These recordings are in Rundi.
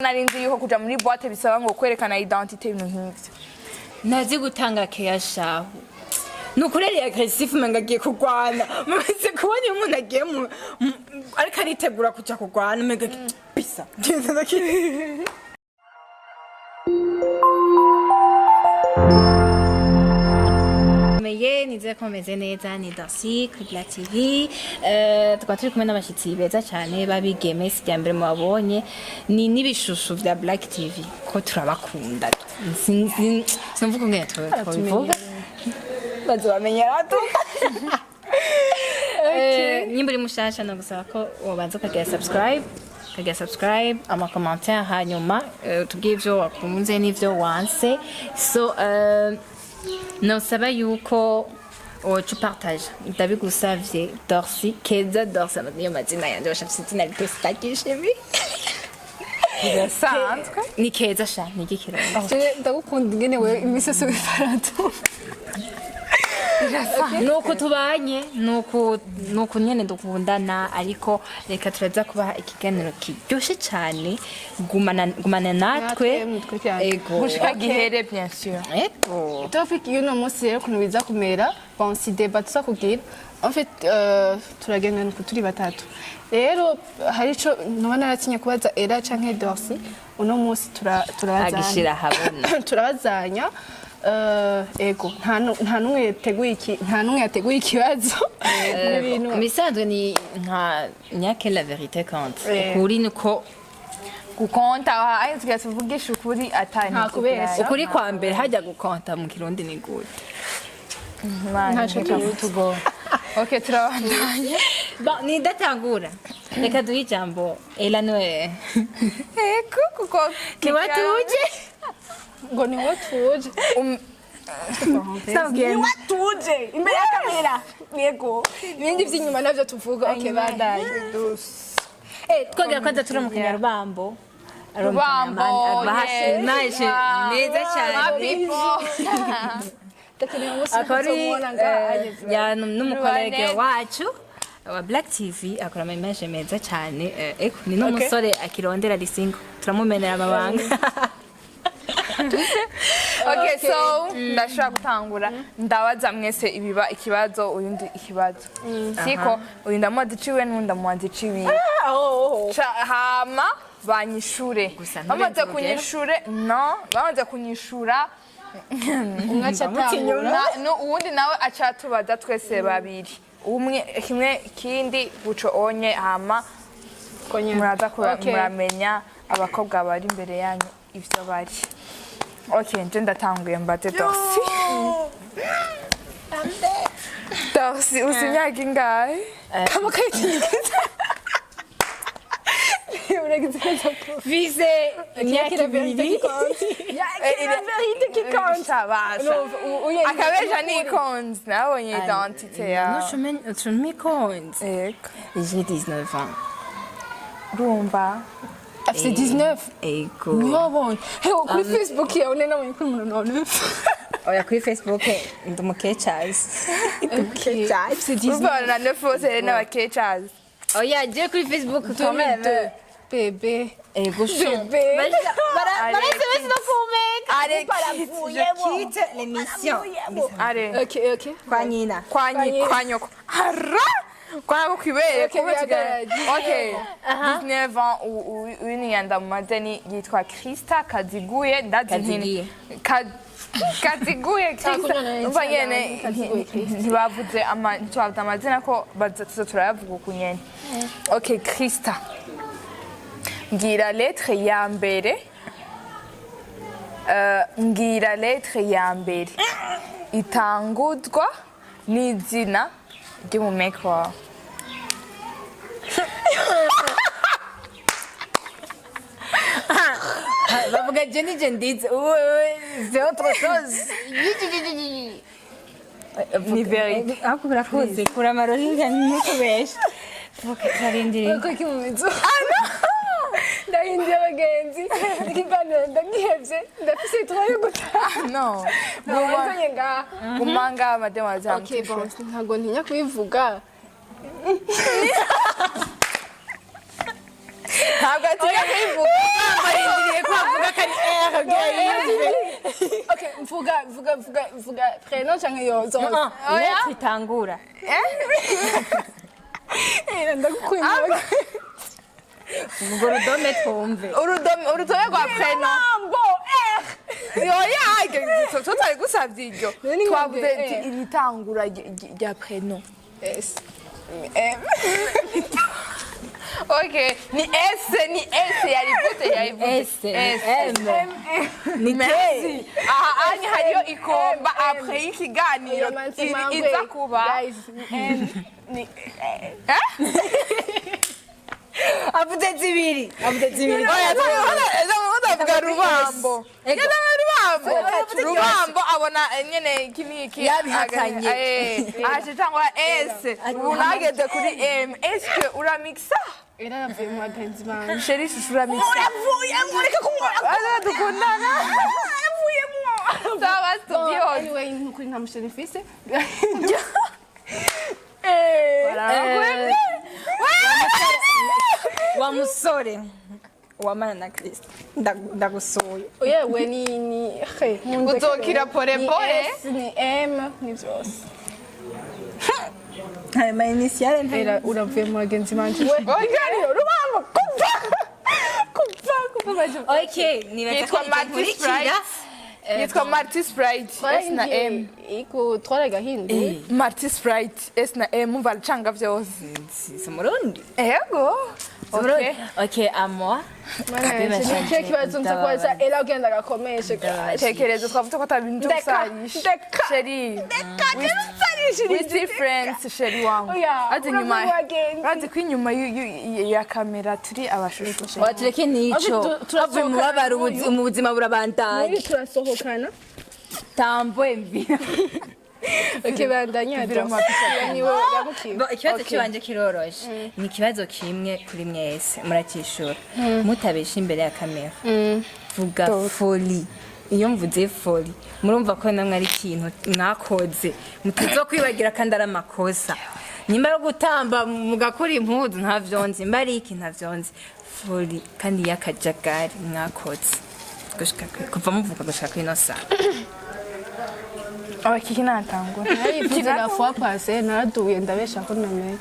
Nari nzi yuko kuja muri boîte bisaba ngo kwerekana identité, ibintu nk'ivyo. Ntazi gutanga keya shahu, ni ukuri ari agressif, umenga agiye kurwana. Mumaze kubona iyo umuntu agiye ariko aritegura kuja kurwana, umenga bisa. Meye nizere ko mumeze neza. Ni Darcy kuri Black TV. Tukaba turi kumwe n'abashyitsi beza cyane b'abigeme. Si irya mbere mubabonye, ni n'ibishushu vya Black TV ko turabakunda. Sinumva ukungene twabivuga, bazobamenyera tu. Nimba uri mushasha, nagusaba ko wobanza ukagira subscribe, ama commentaire, hanyuma tubwire ivyo wakunze n'ivyo wanse. So nosaba yuko woca upartage, ndabigusavye. Dorcy Keza, Dorcy niyo mazina yanje, bashafise izina ritositagishimi. Birasanzwe. Ni Keza sha, ni igikirundi. Je ndagukunda ingene wewe iminsi yose wifarato. Nuko tubanye, nuko nyene dukundana. Ariko reka turaza kubaha ikiganiro kiryoshe cyane. Gumana natwe. Natwe, mudukurikirane. Ego. Gushika gihere, bien sûr. Ego. Topic y'uno munsi rero, ukuntu biza kumera, bon, si débat tuza kugira. En fait, turagendana uku turi batatu. Rero hari ico noba naratinye kubaza Era canke Dorcy, uno munsi turabazanya. Agishira habona. Turabazanya. Ego, nta numwe yateguye ikibazo. Ibintu Mu bisanzwe ni nka nyake, la vérité compte. Ukuri niko Gukonta aho tugira tuvugisha ukuri atari Nta kubesha. Ukuri kwa mbere hajya gukonta mu Kirundi ni gute? Ntaco tuzi. Tugora. Okay, turabandanya. Bon, nindatangura, reka duhe ijambo Ela niwe. Ego, kuko Niwatuje. Ngo niwo tuje. Niwe. Tuje imbere ya kamera, yego, ibindi vy'inyuma navyo tuvuga. Okay, bandanye. Twongera kwanza turamukanya Rubambo. Rubambo, yes. Naje neza My cyane. people. Ndakeneye umunsi Akaba ari nzomubona ngaha ageze. Ya n'umu collègue Rubanete. wacu wa Black TV, akora ama image meza cyane. Eko ni n'umusore akirondera lisingo, turamumenera amabanga. Okay, so ndashobora gutangura, ndabaza mwese ibiba ikibazo, uyundi ikibazo, siko uyu ndamubaza iciwe n'undi ndamubaza iciwiwe. Hama banyishure. Gusa nturenze Bamaze urugero. kunyishure, no bamaze kunyishura, Umwe aca atangura. No, uwundi nawe aca tubaza twese babiri, umwe kimwe kindi guco onye, hama muraza Okay. muramenya abakobwa bari imbere yanyu ivyo bari. Okay, nje ndatanguye, mbaze Dorcy. Dorcy, uzi imyaka ingahe? Kama kayikinyikiza uragize neza ko Vize imyaka 2. Shabasha akabeja nikonze, nabonye identité yawe. Ntucumikonze. Yego. J'ai 19 ans. Urumva. Afite 19? Ego. Niho wabonye? Hewe, kuri Facebook yawe nari nabonye kuri umuntu wa 9. Oya, kuri Facebook ndi umukecazi. Afite 19. Urumva na neuf bose rero n'abakecazi. Oya, je kuri Facebook quand même. 2002 bébé. Ego shu. Bébé. Baretse bese no kumeka. Allez. Je quitte l'émission. Allez. Okay. Kwa nyina. Kwa kwa nyoko hara kwa kwibere. Okay, Kuba bihagarara. Okay, 19 ans. Uyu ni yandamumaze, ni yitwa Krista Kaziguye, ndazi. Kazigiye. Kaziguye Krista. Kunyona. Umva nyene. Kaziguye Krista. Ntibavuze ama ntitwavuze amazina ko baza tuza turayavuga uku nyene. Okay, Krista, mbwira lettre ya mbere, mbwira lettre ya mbere itanguzwa n'izina ry'umumeko wawe. Bavuga je ni je ndize, wewe c'est autre chose. Ni vérité. Ahubwo urakoze kura amarori ntukubeshe, vuga turarindiriye. Ko kimumizo ndahindiye abagenzi, ikiganiro ndagihevye, ndafise droit yo gutaha. No. Nzanye ngaha. Guma ngaha, mademoiselle. Okay, bon, ntabwo ntinya kubivuga. Ntabwo atinya kuyivuga. Barindiriye ko avuga ko ari R kugira yiyumve. Okay, mvuga mvuga mvuga mvuga prénom canke yo zose? Oya. Lettre itangura. Eh, ndagukunda. Ubwo rudome twumve. Urudome rwa prénom. Mambo R. Oya, tutari gusabye iryo. None ni Twavuze nde? ati iritangura rya prénom. S M. Okay, ni S, ni S yarivuze, yarivuze. S, M, ni T. Merci. Aha anye hariyo ikomba après y'ikiganiro iza kuba. Guys, M ni Avuze zibiri, avuze zibiri. Oya, ndavuga Rubambo. Ego. Yadawe Rubambo. Rubambo abona nyene iki n'iki. Yabihakanye. Aje cyangwa S. Ubu nageze kuri M. Est-ce uramixa? Era yavuye mu bagenzi banje. Chérie chouchou, uramixa. Uravuyemo, reka kumwora. Aza dukundana. Uravuyemo. Sawa, tubyihore. Anyway, nukuri nta musheri mfise. Barakwemye. Wa musore wamana na Kristo, ndagusuye. Yewe, ni he. Uzokira pole Ni pole. S ni M ni byose. Ayo ma initiale. Era uravuye mu bagenzi banje we. Oya, Rubambo, kuva kuva kuva baje. Okay, nibaza Yitwa ko ibyo Marty nkurikira. Sprite. Yitwa Marty Sprite. S na M. Iko twaragahinduye. Marty Sprite S na M, umva aracanga vyose. Si Umurundi. Ego. Umurundi. Okay. Okay, à moi. Nicyo kibazo nza kubaza Era ugenda gakomeshe. Tekereza, twavuze ko atabintu Ndeka, by'usarisha. ndeka. Chérie. We still friends, chérie wangu. Oya, Azi inyuma. uravuye bagenzi. Urazi ko inyuma ya kamera turi abashushu. Watureke nico. Turasohokana. Avuye mu mubabaro, mu buzima burabandanya. Muri turasohokana. Tambwe mvira. Okay, bandanya. Niwe yamukiwe. Bo, ikibazo kiwanje kiroroshe. Ni ikibazo kimwe kuri mwese, murakishura mutabesha imbere ya kamera. Vuga folie. Iyo mvuze folie, murumva ko namwe ari ikintu mwakoze mutazokwibagira kandi ari amakosa. Nimba ari gutamba mugakura impuzu, ntavyonzi, nimba ari iki, ntavyonzi. Folie kandi y'akajagari mwakoze gushika kuva muvuka gushika kuri ino saha. Abakiki natangura. Narivuze la fois passée, naraduye ndabesha ko namenye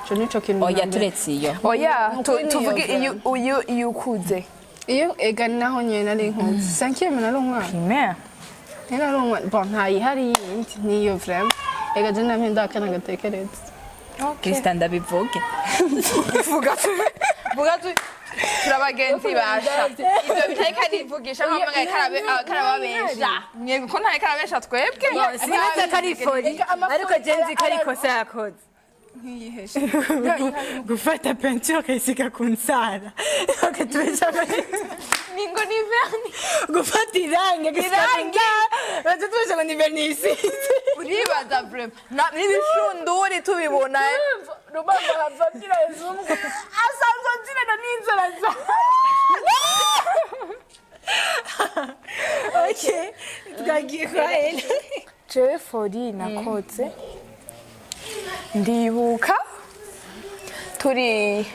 ico nico kintu. Oya, Na mbere. turetse iyo. Oya, Nukuri niyo tuvuge iyo vraiment. uyu iyo ukuze. Iyo ega naho nyene nari nkuze, cinquième, nari umwana. Primaire. Nari umwana. Bon, ntayihari yindi, niyo vraiment. Ega je namye ndakana gatekereza. Christian, ndabivuge? Vuga tu. Vuga tu. Turabagenzi basha. Ibyo bitari karivugisha nk'amwe karababesha. Mwebwe ko ntari karabesha twebwe. Sinibaza ko ari folie, ariko je nzi ko ari ikosa yakoze. Nkiyiheshe? Gufata peinture ukayisiga ku nsara, bakatubesha. Ningo ni vernis. Gufata irangi agasiga ku nzara, bakatubesha ngo ni vernis isize. Uribaza vraiment. N'ibishunduri tubibona. Rubamba hava agira zumwe asanzwe azirana n'inzara za. Okay, twagiye kwa Ella. Jewe folie nakoze, ndibuka turi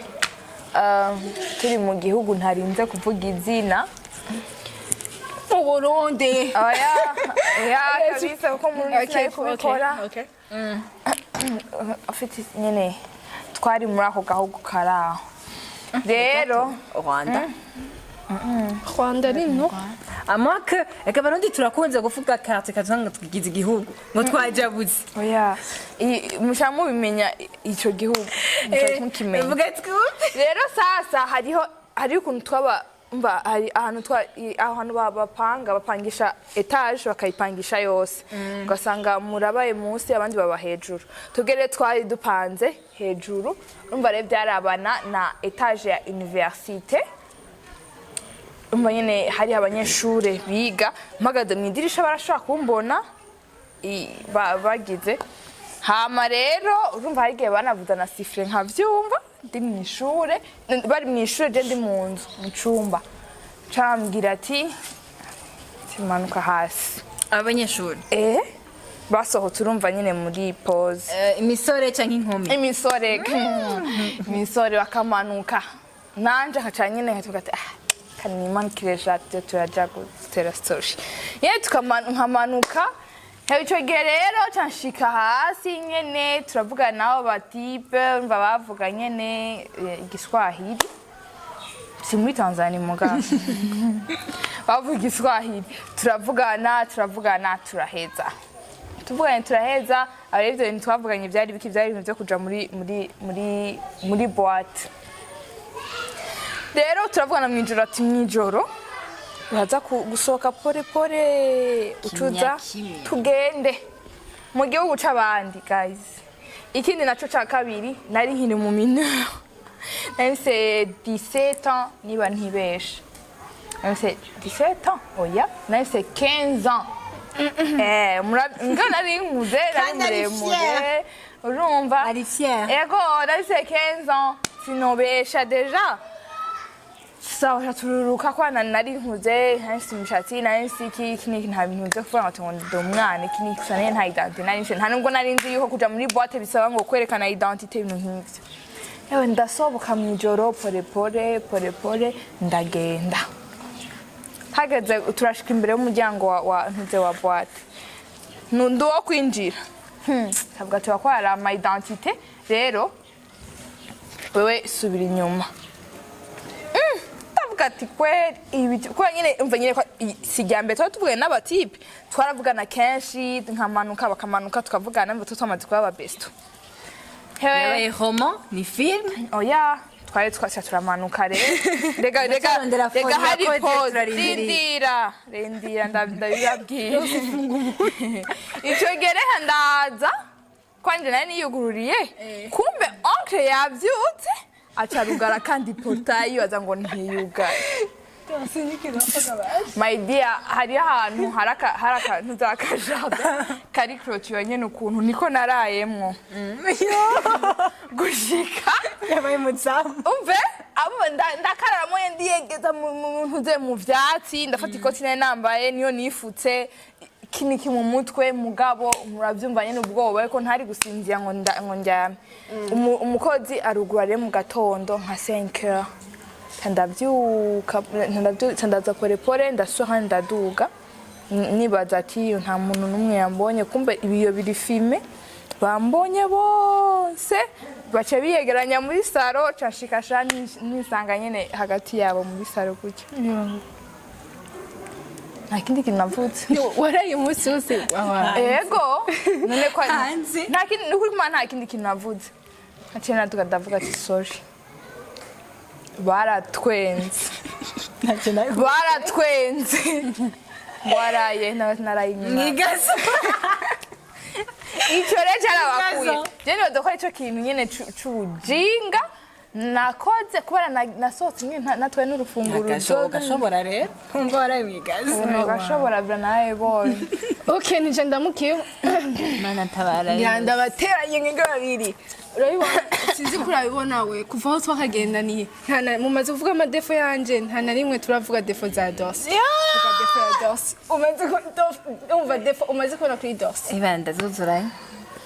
mu gihugu ntarinze kuvuga izina. Mu Burundi. Oya, oya kabisa, kuko mu Burundi sinari kubikora. Okay. Afite nyene twari muri ako gahugu kari aho rero. Rwanda. Rwanda ni no. Amake reka, Abarundi turakunze kuvuga carte kazanga tugize igihugu ngo twajabuze. Oya, mushaka mubimenya ico gihugu muca mukimenya. Vuga twumve. Rero sasa hariho ukuntu twaba, mva, hari ahantu aho hantu bapanga bapangisha étage, bakayipangisha yose, ugasanga murabaye munsi, abandi baba hejuru. Tugere twari dupanze hejuru, urumva rero byarabana na étage ya université. Umva nyene hari abanyeshure biga, mpagaze mu idirisha barashobora kumbona bagize. Hama rero urumva hari igihe banavuza na sifflet nkavyumva ndi mw'ishure, bari mw'ishure, je ndi mu nzu mu cumba. Cambwira ati timanuka hasi. Abanyeshuri? Eh, basohotse, urumva nyine muri pause. Imisore canke inkumi? Imisore, imisore bakamanuka. Nanje nkaca nyene nkavuga ati: "Ah, kanimanukire sha, tuje turaja gutera story nyene." Nkamanuka. Ico gihe rero ca nshika hasi nyene, turavugana nabo ba type, umva bavuga nyene igiswahili, si muri Tanzania mugabo bavuga igiswahili. Turavugana, turavugana, turaheza, tuvuganye turaheza. Aba rero ivyo bintu twavuganye byari biki? Byari ibintu vyo kuja muri boîte. Rero turavugana mw'ijoro, ati: "Mw'ijoro uraza gusohoka pole pole, ucuza Kimya kimya. tugende mu gihugu c'abandi." Guys, ikindi naco ca kabiri, nari nkiri mu mineur, nari mfise 17 ans niba ntibeshe, nari mfise 17 ans, oya, nari mfise 15 ans. Nga nari nkuze, nari Kandi ari muremure, fier. urumva. Ari fier. Ego, nari mfise 15 ans, sinobesha déjà. Sawa, tururuka kwana, nari nkuze, nari mfise imishatsi, nari mfise iki iki n'iki, nta bintu vyo kuvuga ngo ndi umwana, iki n'iki. Gusa nari nta identité nari mfise, nta nubwo nari nzi yuko kuja muri boîte bisaba ngo kwerekana identité, ibintu nk'ivyo. Ewe, ndasohoka mw'ijoro pole pole pole pole, ndagenda. Hageze turashika imbere y'umuryango wa ntuze wa boîte, ndi uwo kwinjira. Kavuga tubakwara ama identité rero, wewe subira inyuma. Ndavuga ati: "Kweri ibi?" Kubera nyine umva nyine ko si irya mbere tuba tuvugana n'aba type, twaravugana kenshi, nkamanuka bakamanuka tukavugana, mva tuba kuba aba besto. Hewe, Yabaye roman, ni film. Oya, twari twasha turamanuka rero, rega rega Ndacarondera rega phone hari yakoze, pause. turarindiriye. Rindira, rindira, ndabibabwira. Ico gihe reka ndaza kwanje, nari niyugururiye, kumbe oncle yavyutse, aca arugara kandi portail, yibaza ngo ntiyugaye. My dear, hariho ahantu hari akantu z'aka jardin kari clôture nyene ukuntu, niko narayemwo gushika Yabaye umuzamu. Umve abo, ndakararamo, ndiyegeza mu ntuze, mu vyatsi, ndafata ikoti nari nambaye niyo nifutse kiniki mu mutwe. Mugabo muravyumva nyene ubwoba, ariko ntari gusinzira ngo ngo ndyame. Umukozi arugura rero mu gatondo nka 5 heures, ndavyuka, ndaza pole pole, ndasoha, ndaduga. Nibaza ati nta muntu n'umwe yambonye, kumbe ibiyo biri filmé, bambonye bose, baca biyegeranya muri salon, ca nshika sha nisanga nyene hagati yabo muri salon gutya. Nta kindi kintu navutse. Waraye umunsi wose aho? Ego, none ko Hanze. Nta kindi, nukuri kuma nta kindi kintu navuze. Naciye naduka, ndavuga ati: "Sorry." Baratwenze. Ntacyo nawe. Baratwenze, waraye naraye inyuma. Mwigaso. Icyo rero cyarabakuye. Ibibazo. Je nibaza ko aricyo kintu nyene c'ubujinga nakoze, kubera nasohotse nyene natwaye n'urufunguruzo. Gashobora rero kumva waraye mwigaso. Gashobora bira narayibonye. Ok, nije ndamukiye. Mana tabara. Ngira ndabateranye nk'ingo babiri. Urabibona, sinzi ko urabibona we, kuva aho twakagendaniye nta na mumaze kuvuga ama défauts yanje, nta na rimwe turavuga défaut za Dorsi. Vuga défaut ya Dorsi umaze umva, défaut umaze kubona kuri Dorsi. Iba ndazuzuraye.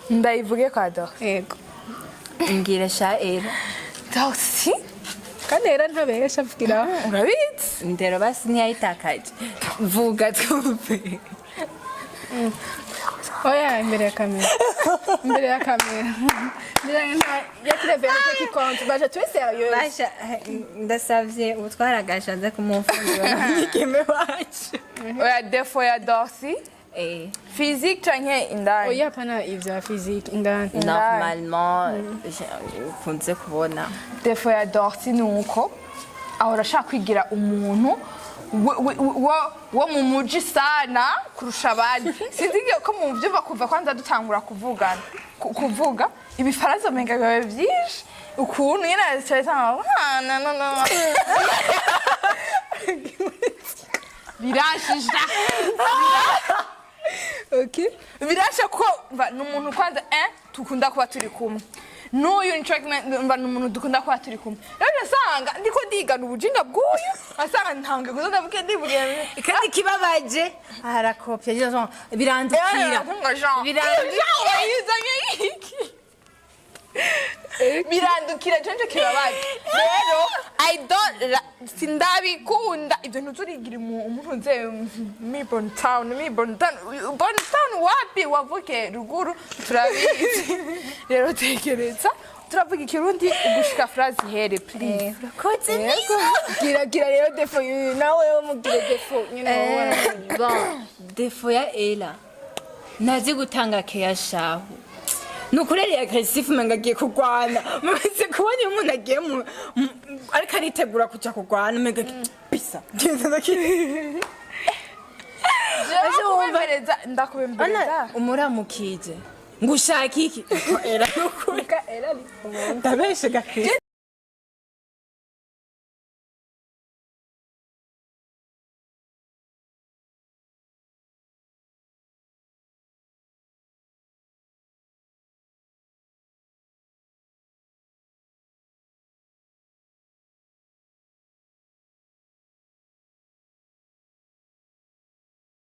Ndayivuge kwa Dorsi? Yego. Mbwira sha era. Dorsi. Kandi rero ntabesha, avugira. Urabizi. Ndero basi ntiyayitakaje, vuga twumve. Oya, imbere ya kamera, imbere ya kamera. Ngira nta yakire vérité qui compte baje, tu es sérieuse? Basha, ndasavye ubutwara aze kumufungura mwigeme wacu. Oya, défaut ya Dorsi physique canke indani? Oya, pana ivya physique, indani. Normalement ukunze kubona. Défaut ya Dorsi ni uko ahora ashaka kwigira umuntu wo mu muji sana kurusha abandi. Sinzi ko muvyumva kuva kwanza dutangura kuvugana, kuvuga ibifaransa umenga bibaye vyinshi ukuntu nyene aca "Ah, na, na, na." Biranshija. Okay. Birasha ko mva ni umuntu kwanza tukunda kuba turi kumwe n'uyu nico kimwe, mva ni umuntu dukunda kuba turi kumwe. Rero nasanga ndiko ndigana ubujinga bw'uyu, asanga ntange kuza ndavuge ndivuge. Kandi kibabaje arakopya birandukira. Ngo Jean Birandukira. Jean wayizanye iki? Birandukira cenje kibabaje. Rero I don't sindabikunda ibyo. Ntuzurigira umuntu nze mi Bon Town, mi Bon Town, Bon Town wapi? Wavuke ruguru, turabizi. Rero tekereza, turavuga Ikirundi gushika phrase ihere, please. Urakoze. Yego. Gira gira rero défaut y'uyu nawe, mugire défaut nyine wowe waramenye. Bon, défaut ya Ella, ntazi gutanga keya shahu. Ni ukuri ari agressif, umenga agiye kurwana. Mumaze kubona iyo umuntu agiye ariko aritegura kuja kurwana, umenga bisa. Ndakubembereza, ndakubembereza. Umuramukije ngo ushaka iki? Ella, nukuri ndabeshe gakristo.